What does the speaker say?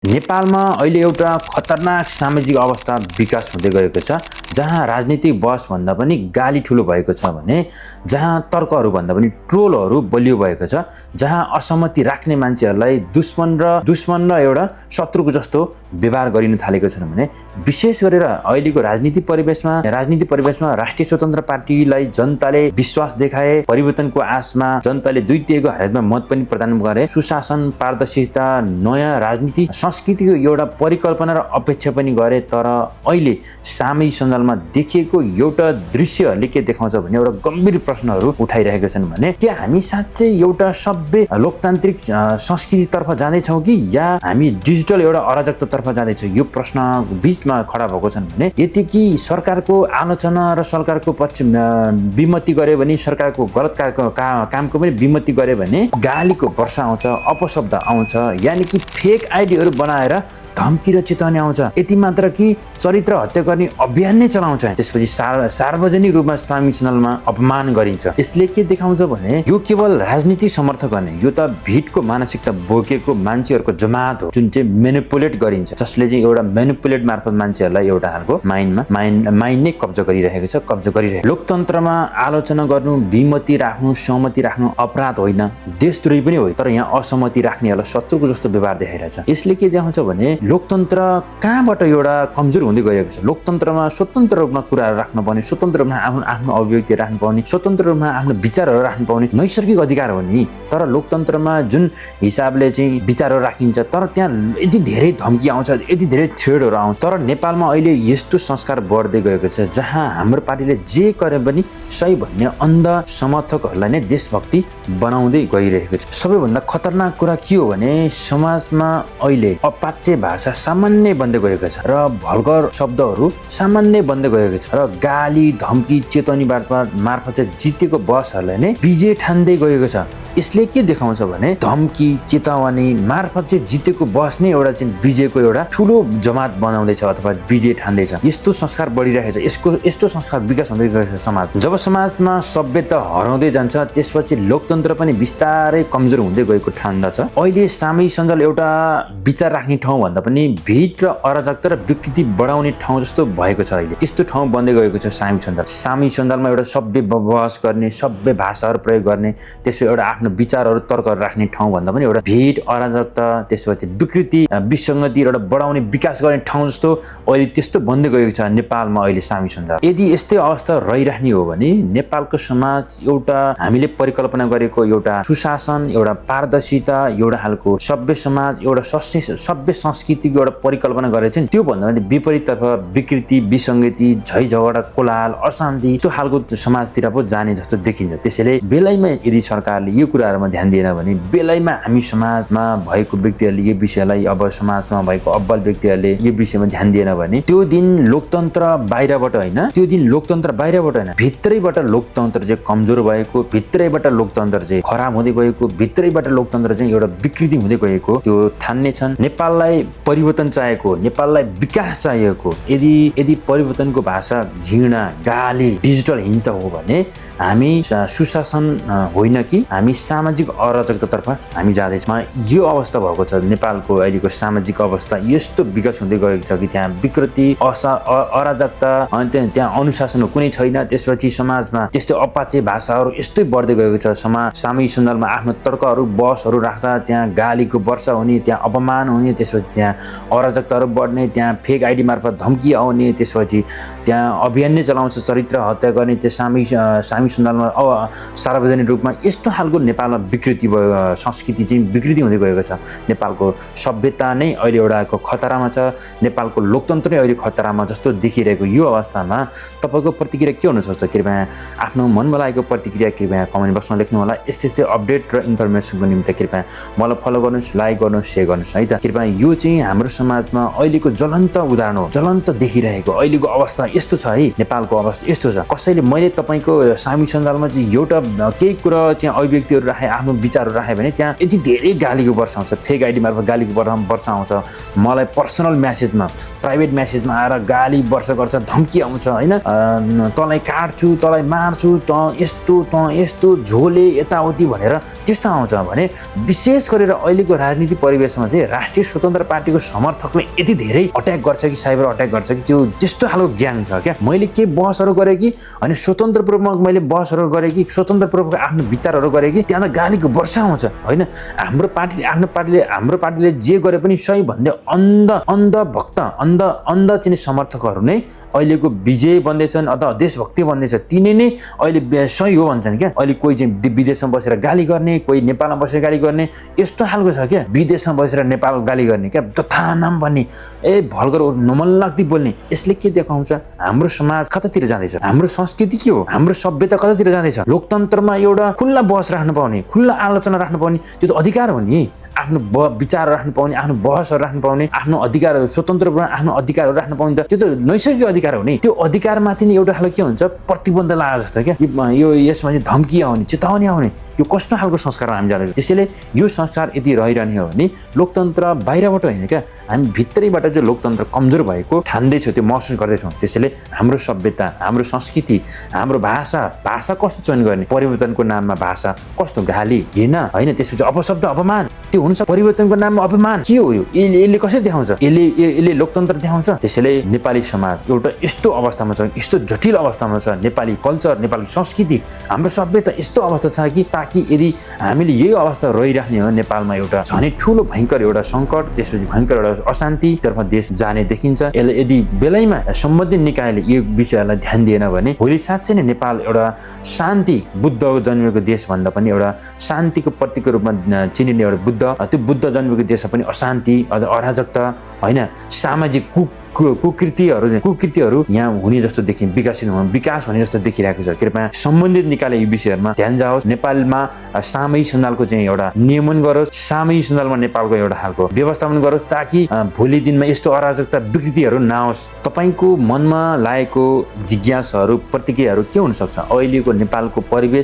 नेपालमा अहिले एउटा खतरनाक सामाजिक अवस्था विकास हुँदै गएको छ, जहाँ राजनीतिक बहस भन्दा पनि गाली ठुलो भएको छ भने, जहाँ तर्कहरू भन्दा पनि ट्रोलहरू बलियो भएको छ, जहाँ असहमति राख्ने मान्छेहरूलाई दुश्मन र एउटा शत्रुको जस्तो व्यवहार गरिन थालेको छन् भने, विशेष गरेर अहिलेको राजनीतिक परिवेशमा राष्ट्रिय स्वतन्त्र पार्टीलाई जनताले विश्वास देखाए, परिवर्तनको आशमा जनताले दुई तिहाईको हालतमा मत पनि प्रदान गरे, सुशासन, पारदर्शिता, नयाँ राजनीतिक संस्कृतिको एउटा परिकल्पना र अपेक्षा पनि गरे। तर अहिले सामाजिक सञ्जालमा देखिएको एउटा दृश्यहरूले के देखाउँछ भने एउटा गम्भीर प्रश्नहरू उठाइरहेका छन् भने, के हामी साँच्चै एउटा सभ्य लोकतान्त्रिक संस्कृतितर्फ जाँदैछौँ कि या हामी डिजिटल एउटा अराजकतातर्फ जाँदैछौँ? यो प्रश्न बीचमा खडा भएको छन् भने, यतिकै सरकारको आलोचना र सरकारको पक्ष विमति गर्यो भने, सरकारको गलत कामको पनि विमति गर्यो भने गालीको वर्षा आउँछ, अपशब्द आउँछ, यानि कि फेक आइडीहरू बनाएर धम्की र चेतावनी आउँछ। यति मात्र कि चरित्र हत्या गर्ने अभियान नै चलाउँछ। त्यसपछि सार्वजनिक रूपमा सामाजिक सञ्जालमा अपमान गरिन्छ। यसले के देखाउँछ भने यो केवल राजनीतिक समर्थक गर्ने, यो त भिडको मानसिकता बोकेको मान्छेहरूको जमात हो, जुन चाहिँ मेनिपुलेट गरिन्छ, जसले चाहिँ एउटा मेनिपुलेट मार्फत मान्छेहरूलाई एउटा खालको माइन्ड नै कब्जा गरिरहेको छ। लोकतन्त्रमा आलोचना गर्नु, विमति राख्नु, सहमति राख्नु अपराध होइन, देशद्रोही पनि होइन। तर यहाँ असहमति राख्नेहरूलाई शत्रुको जस्तो व्यवहार देखाइरहेछ। यसले के देखाउँछ भने लोकतन्त्र कहाँबाट एउटा कमजोर हुँदै गएको छ। लोकतन्त्रमा स्वतन्त्र रूपमा कुराहरू राख्न पाउने, स्वतन्त्र रूपमा आफ्नो अभिव्यक्ति राख्न पाउने, स्वतन्त्र रूपमा आफ्नो विचारहरू राख्न पाउने नैसर्गिक अधिकार हो नि। तर लोकतन्त्रमा जुन हिसाबले चाहिँ विचारहरू राखिन्छ, तर त्यहाँ यति धेरै धम्की आउँछ, यति धेरै थ्रेडहरू आउँछ। तर नेपालमा अहिले यस्तो संस्कार बढ्दै गएको छ, जहाँ हाम्रो पार्टीले जे गरे पनि सही भन्ने अन्ध समर्थकहरूलाई नै देशभक्ति बनाउँदै गइरहेको छ। सबैभन्दा खतरनाक कुरा के हो भने, समाजमा अहिले अपाच्य भाषा सामान्य बन्दै गएको छ र भल्गर शब्दहरू सामान्य बन्दै गएको छ र गाली, धम्की, चेतवनी मार्फत चाहिँ जितेको बसहरूलाई नै विजय ठान्दै गएको छ। यसले के देखाउँछ भने धम्की, चेतावनी मार्फत चाहिँ जितेको बस नै एउटा चाहिँ विजयको एउटा ठुलो जमात बनाउँदैछ अथवा विजय ठान्दैछ। यस्तो संस्कार बढिरहेको छ, यस्तो संस्कार विकास हुँदै गएको छ समाज। जब समाजमा सभ्यता हराउँदै जान्छ, त्यसपछि लोकतन्त्र पनि बिस्तारै कमजोर हुँदै गएको ठान्दछ। अहिले सामाजिक सञ्जाल एउटा विचार राख्ने ठाउँ भन्दा पनि भिड र अराजकता र विकृति बढाउने ठाउँ जस्तो भएको छ। अहिले त्यस्तो ठाउँ बन्दै गएको छ सामाजिक सञ्जाल। सामाजिक सञ्जालमा एउटा सभ्य बहस गर्ने, सभ्य भाषाहरू प्रयोग गर्ने, त्यसो एउटा आफ्नो विचारहरू, तर्कहरू राख्ने ठाउँ भन्दा पनि एउटा भिड, अराजकता, त्यसपछि विकृति, विसङ्गति एउटा बढाउने, विकास गर्ने ठाउँ जस्तो अहिले त्यस्तो बन्दै गएको छ नेपालमा अहिले सामाजिक सञ्जाल। यदि यस्तै अवस्था रहिराख्ने हो भने नेपालको समाज एउटा हामीले परिकल्पना गरेको एउटा सुशासन, एउटा पारदर्शिता, एउटा खालको सभ्य समाज, एउटा सभ्य संस्कृतिको एउटा परिकल्पना गरेको छ नि, त्यो भन्दा पनि विपरीततर्फ विकृति, विसङ्गति, झै झगडा, कोलाहल, अशान्ति त्यो खालको समाजतिर पो जाने जस्तो देखिन्छ। त्यसैले बेलैमा यदि सरकारले यो कुराहरूमा ध्यान दिएन भने, बेलैमा हामी समाजमा भएको व्यक्तिहरूले यो विषयलाई, अब समाजमा भएको अब्बल व्यक्तिहरूले यो विषयमा ध्यान दिएन भने, त्यो दिन लोकतन्त्र बाहिरबाट होइन, भित्रैबाट लोकतन्त्र चाहिँ कमजोर भएको, भित्रैबाट लोकतन्त्र चाहिँ खराब हुँदै गएको, भित्रैबाट लोकतन्त्र चाहिँ एउटा विकृति हुँदै गएको त्यो ठान्ने छन्। नेपाललाई परिवर्तन चाहिएको, नेपाललाई विकास चाहिएको, यदि परिवर्तनको भाषा घृणा, गाली, डिजिटल हिंसा हो भने हामी सुशासन होइन कि हामी सामाजिक अराजकतातर्फ हामी जाँदैछौँ। यो अवस्था भएको छ नेपालको अहिलेको सामाजिक अवस्था। यस्तो विकास हुँदै गएको छ कि त्यहाँ विकृति, अराजकता, अनि त्यहाँ अनुशासन कुनै छैन। त्यसपछि समाजमा त्यस्तो अपाच्य भाषाहरू यस्तै बढ्दै गएको छ। सामाजिक सञ्जालमा आफ्नो तर्कहरू, बहसहरू राख्दा त्यहाँ गालीको वर्षा हुने, त्यहाँ अपमान हुने, त्यसपछि त्यहाँ अराजकताहरू बढ्ने, त्यहाँ फेक आइडी मार्फत धम्की आउने, त्यसपछि त्यहाँ अभियान नै चलाउँछ चरित्र हत्या गर्ने। त्यो सामाजिक सञ्जालमा सार्वजनिक रूपमा यस्तो खालको नेपालमा विकृति संस्कृति चाहिँ विकृति हुँदै गएको छ। नेपालको सभ्यता नै अहिले एउटा खतरामा छ, नेपालको लोकतन्त्र नै अहिले खतरामा जस्तो देखिरहेको यो अवस्थामा तपाईँको प्रतिक्रिया के हुन सक्छ? कृपया आफ्नो मनमा लागेको प्रतिक्रिया कृपया कमेन्ट बक्समा लेख्नु होला। यस्तै अपडेट र इन्फर्मेसनको निम्ति कृपया मलाई फलो गर्नुहोस्, लाइक गर्नुहोस्, सेयर गर्नुहोस् है त। कृपया यो चाहिँ हाम्रो समाजमा अहिलेको ज्वलन्त उदाहरण हो, ज्वलन्त देखिरहेको अहिलेको अवस्था यस्तो छ है। नेपालको अवस्था यस्तो छ। कसैले मैले तपाईँको सामाजिक सामाजिक सञ्जालमा चाहिँ एउटा केही कुरा त्यहाँ अभिव्यक्तिहरू राखे आफ्नो विचारहरू राखे भने त्यहाँ यति धेरै गालीको वर्षा आउँछ, फेक आइडी मार्फत गालीको वर्षा आउँछ, मलाई पर्सनल म्यासेजमा प्राइभेट म्यासेजमा आएर गाली वर्षा गर्छ, धम्की आउँछ होइन, तँलाई काट्छु, तँलाई मार्छु, तँ यस्तो झोले यताउति भनेर त्यस्तो आउँछ भने विशेष गरेर अहिलेको राजनीति परिवेशमा चाहिँ राष्ट्रिय स्वतन्त्र पार्टीको समर्थकले यति धेरै अट्याक गर्छ कि साइबर अट्याक गर्छ कि त्यो त्यस्तो खालको ग्याङ छ क्या। मैले के बहसहरू गरेँ कि अनि स्वतन्त्रपूर्वक मैले बहसहरू गरेँ कि स्वतन्त्रपूर्वक आफ्नो विचारहरू गरेँ कि त्यहाँ त गालीको वर्षा आउँछ होइन। हाम्रो पार्टीले जे गरे पनि सही भन्दै अन्ध चाहिँ समर्थकहरू नै अहिलेको विजय बन्दैछन् अथवा देशभक्ति बन्दैछ, तिनी नै अहिले सही हो भन्छन् क्या। अहिले कोही चाहिँ विदेशमा बसेर गाली गर्ने, कोही नेपालमा बसेर गाली गर्ने, यस्तो खालको छ क्या। विदेशमा बसेर नेपाल गाली गर्ने क्या, तथा नाम भन्ने, भल्गर नमनलाग्दी बोल्ने। यसले के देखाउँछ? हाम्रो समाज कतातिर जाँदैछ, हाम्रो संस्कृति के हो, हाम्रो सभ्यता कतातिर जाँदैछ। लोकतन्त्रमा एउटा खुल्ला बहस राख्नु पाउने, खुल्ला आलोचना राख्नु पाउने त्यो त अधिकार हो नि। आफ्नो विचार राख्नु पाउने, आफ्नो बहसहरू राख्नु पाउने, आफ्नो अधिकारहरू स्वतन्त्र आफ्नो अधिकारहरू राख्नु पाउने त त्यो त नैसर्गिक अधिकार हो नि। त्यो अधिकारमाथि नै एउटा खालको के हुन्छ, प्रतिबन्ध लाग्यो जस्तो क्या। यो यसमा चाहिँ धम्की आउने, चेतावनी आउने, यो कस्तो खालको संस्कार हामी जाँदैछौँ। त्यसैले यो संस्कार यदि रहिरहने हो भने लोकतन्त्र बाहिरबाट होइन क्या, हामी भित्रैबाट चाहिँ लोकतन्त्र कमजोर भएको ठान्दैछौँ, त्यो महसुस गर्दैछौँ। त्यसैले हाम्रो सभ्यता, हाम्रो संस्कृति, हाम्रो भाषा कस्तो चयन गर्ने, परिवर्तनको नाममा भाषा कस्तो गाली घृणा होइन, त्यसपछि अपशब्द अपमान त्यो हुन्छ। परिवर्तनको नाममा अपमान के हो? यो यसले कसरी देखाउँछ? यसले लोकतन्त्र देखाउँछ। त्यसैले नेपाली समाज एउटा यस्तो अवस्थामा छ, यस्तो जटिल अवस्थामा छ। नेपाली कल्चर, नेपाली संस्कृति, हाम्रो सभ्यता यस्तो अवस्था छ कि ताकि यदि हामीले यही अवस्था रहिराख्ने हो नेपालमा एउटा झनै ठुलो भयङ्कर एउटा सङ्कट, त्यसपछि भयङ्कर एउटा अशान्तितर्फ देश जाने देखिन्छ। यसले यदि बेलैमा सम्बन्धित निकायले यो विषयहरूलाई ध्यान दिएन भने भोलि साँच्चै नै नेपाल एउटा शान्ति, बुद्ध जन्मेको देश भन्दा पनि एउटा शान्तिको प्रतीकको रूपमा चिनिने एउटा त्यो बुद्ध जन्मेको देशमा पनि अशान्ति, अराजकता होइन, सामाजिक कुकृतिहरू यहाँ हुने जस्तो विकास हुने जस्तो देखिरहेको छ। कृपया सम्बन्धित निकायले यी विषयहरूमा ध्यान जाओस्। नेपालमा सामूहिक सञ्जालको चाहिँ एउटा नियमन गरोस्, सामूहिक सञ्जालमा नेपालको एउटा खालको व्यवस्थापन गरोस्, ताकि भोलि दिनमा यस्तो अराजकता विकृतिहरू नआओस्। तपाईँको मनमा लागेको जिज्ञासाहरू, प्रतिक्रियाहरू के हुन सक्छ? अहिलेको नेपालको परिवेश